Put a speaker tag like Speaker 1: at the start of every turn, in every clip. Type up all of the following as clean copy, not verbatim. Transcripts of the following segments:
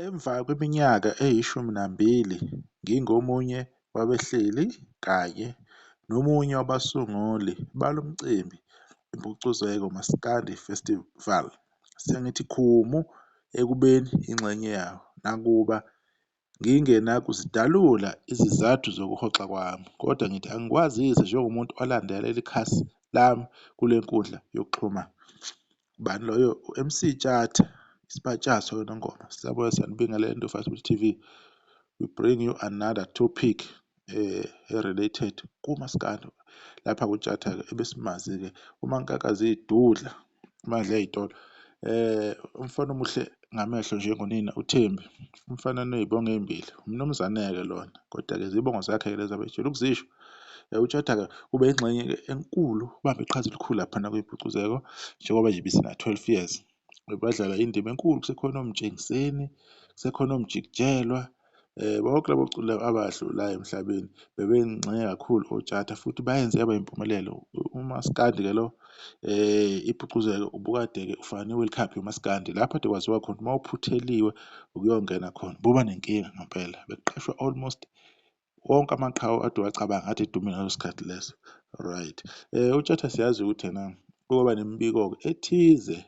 Speaker 1: Emva kweminyaka eyi-12 ngingomunye wabahleli kanye nomunye wabasunguli balomcimbi Impucuzeko Maskandi Festival sengithi khumu ekubeni ingxenye yawo, nakuba ngingenakuzidalula izizathu zokuhoxa kwami kodwa ngithi angikwazise njengomuntu olandela lelikhasi lami kulenkundla yokuxhumana. Ubani loyo? U-M_C Tshatha, Isiphatsha wena Ngoma, siyabuya siyanibingelela Ndofa TV. We bring you another topic related kumaskandi. Lapha kuTshatha-ke ebesimazi-ke uMankakazi idudla amandla ey'tolo. Umfana omuhle ngamehlo njengonina uThembi, umfana oney'bongo ey'mbili, umnumzane-ke lona kodwa-ke izibongo zakhe-ke lezi abejwayele ukuzisho. UTshatha-ke ube yingxenye-ke enkulu, ubambe iqhaza elikhulu laphana kwimpucuzeko njengoba nje ibisina-12 years. Badlala indima enkulu kusekhona oMtshengiseni, kusekhona oMjikijelwa, bonke labo culi abadlulayo emhlabeni bebengxenye kakhulu oTshatha futhi bayenze yaba impumelelo. UMaskandi-ke lo impucuzeko ubukade-ke ufana ne-World Cup yomaskandi lapho kade kwaziwa khona uma uphutheliwe ukuyongena khona buba nenkinga ngempela, bekuqashwa almost wonke amaqhawe ade wacabanga ade edume ngaleso sikhathi leso. Right, uTshatha siyazi ukuthi ena kuyoba nemibiko-ke ethize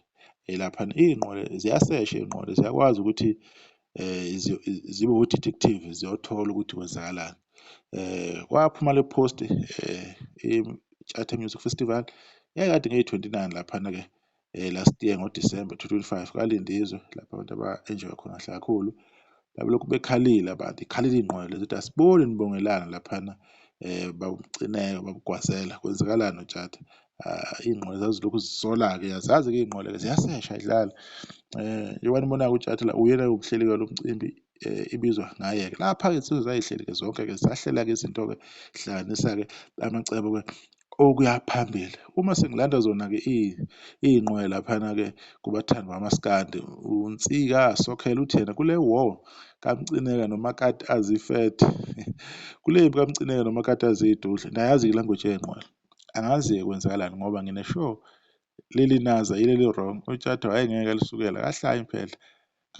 Speaker 1: laphana iy'nqole ziyasesha iy'nqole ziyakwazi ukuthi zibe o-detective ziyothola ukuthi kwenzakalani. Kwaphuma le post i-Tshatha Music Festival yayikade ngeyi-29 laphana-ke last year ngoDisemba 2025 kwaLindizwe lapho abantu aba-enjoy khona kahle kakhulu. Babelokhu bekhalile abantu, ikhalile iy'nqwele zithi asiboni nibongelana laphana babumcineka babugwazela kwenzakalani noTshatha. Iy'nqwele zazilokhu zisola-ke yazazi-ke iy'nqwele-ke ziyasesha ayidlali. Njengoba nibona-ke uTshatha la uyena umhleli walo mcimbi ibizwa ngaye-ke. Lapha-ke insizwa zayihleli-ke zonke-ke zahlela-ke izinto-ke hlanganisa-ke amacebo-ke okuya phambili. Uma sengilanda zona-ke iy'nqwele laphana-ke kubathandi bamaskandi uNsika Sokhela uthi yena kule war kaMcineka noMakati azifethe kule mpi kaMcineka noMakati azidudla nayazi-ke ilanguage yey'nqwele angazi-ke kwenzakalani ngoba ngine-sure leli naza yileli wrong uTshatha wayengeke alisukela kahlanye phela.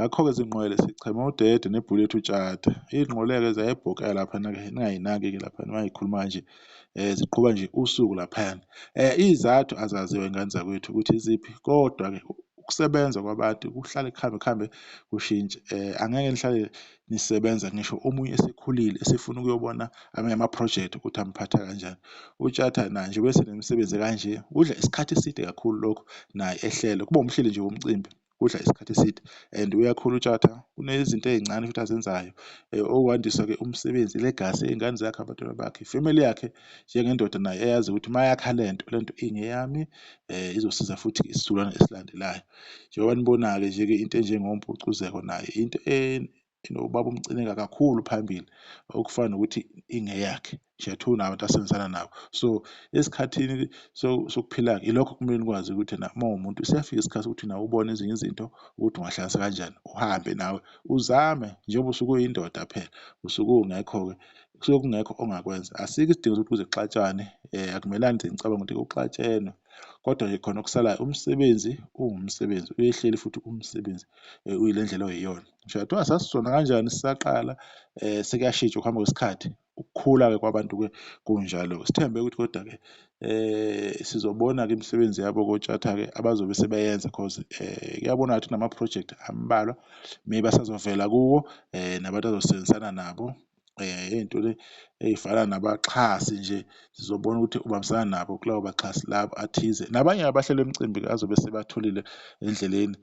Speaker 1: Ngakho-ke zingqwele sichema udede nebhuleti uTshatha. Iy'ngqwele-ke ziyayibhokela laphana-ke ningayinaki-ke laphana uma ngikhuluma kanje ziqhuba nje usuku laphayana. Iy'zathu azaziwa ingane zakwethu ukuthi iziphi kodwa-ke ukusebenza kwabantu kuhlale kuhambe kuhambe kushintshe. Angeke nihlale nisebenza ngisho omunye esekhulile esefuna ukuyobona amanye ama-project ukuthi amphatha kanjani. UTshatha naye nje bese nemisebenzi kanje kudla isikhathi eside kakhulu lokho naye ehlele kuba umhleli nje womcimbi kudla isikhathi eside and uyakhula uTshatha kunezinto ey'ncane futhi azenzayo okwandisa-ke umsebenzi ilegasi iy'ngane zakhe abantwana bakhe ifamily yakhe njengendoda naye eyazi ukuthi uma yakha lento lento ingeyami izosiza futhi isizukulwane esilandelayo. Njengoba nibona-ke nje-ke into enjengompucuzeko naye into enobaba uMcineka kakhulu phambili okufana nokuthi ingeyakhe nje unabantu asebenzisana nabo. So esikhathini sokuphila-ke ilokho kumele nikwazi ukuthi na uma uwumuntu siyafika isikhathi sokuthi nawe ubone ezinye izinto ukuthi ungahlanganisa kanjani uhambe nawe uzame njengoba usuke uyindoda phela usuke ungekho-ke kusuke kungekho ongakwenza. Asikho isidingo sokuthi kuze kuxatshwane akumelanga nje ngicabanga ukuthi kuxatshenwe kodwa nje khona okusalayo umsebenzi uwumsebenzi uyehleli futhi umsebenzi uyile ndlela oyiyona. Ngisho kuthiwa sasizona kanjani sisaqala sekuyashintsha ukuhamba kwesikhathi ukukhula-ke kwabantu-ke kunjalo. Sithembe ukuthi kodwa-ke sizobona-ke imisebenzi yabo koTshatha-ke abazobe sebeyenza cause kuyabonakala ukuthi kunama-project ambalwa maybe asazovela kuwo nabantu azosebenzisana nabo ey'nto le ey'fana nabaxhasi nje sizobona ukuthi ubambisana nabo kulabo baxhasi labo athize nabanye abahleli bemicimbi azobe sebatholile endleleni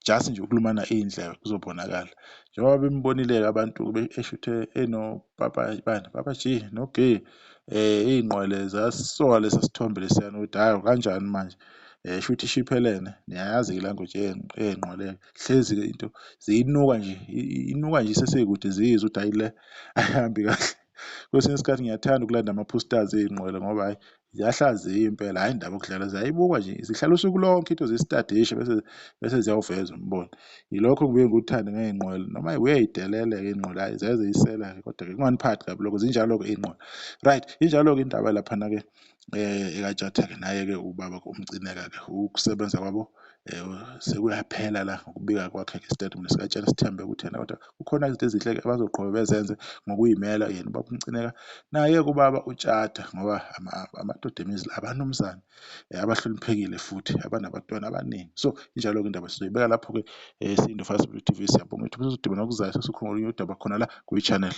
Speaker 1: just nje ukulumana iy'ndlebe kuzobonakala njengoba bembonile-ke abantu eshuthe enopapa bani Papa G noGee iy'nqwele zasoka lesa sithombe lesiyana ukuthi hhayi kanjani manje shuthi ishiphelene niyayazi-ke ilanguage ey'nqwele hlezi-ke into ziyinuka nje inuka nje isesekude ziyizwa ukuthi hhayi le ayihambi kahle. Kwesinye isikhathi ngiyathanda ukulanda ama-posters ey'nqwele ngoba hhayi ziyahlaziya impela hhayi indaba yokudlala ziyayibukwa nje zihlala usuku lonke into zisitadishe bese ziyawuveza umbono. Yilokho ngibuye ngikuthande ngey'nqwele noma uyayidelele-ke iy'nqwele hhayi ziyaye ziyisela-ke kodwa-ke kunganiphathi kabi lokho zinjalo-ke iy'nqwele. Right, injalo-ke indaba laphana-ke ekaTshatha-ke naye-ke ubaba uMcineka-ke ukusebenza kwabo. Sekuyaphela la ngokubika kwakhe ngesitatimende sikaTshela. Sithembe ukuthi yena kodwa kukhona izinto ezinhle abazoqhubeka bezenze ngokuyimela yena ubaba uMcineka naye-ke ubaba uTshatha, ngoba amadoda emizi abanumzane abahloniphekile futhi abanabantwana abaningi. So injalo-ke indaba sizoyibeka lapho-ke. SiyiNdofasa TV, siyabonga ukuthi sizodibana okuzayo sesikhuluma ngolunye udaba khona la kwi-channel.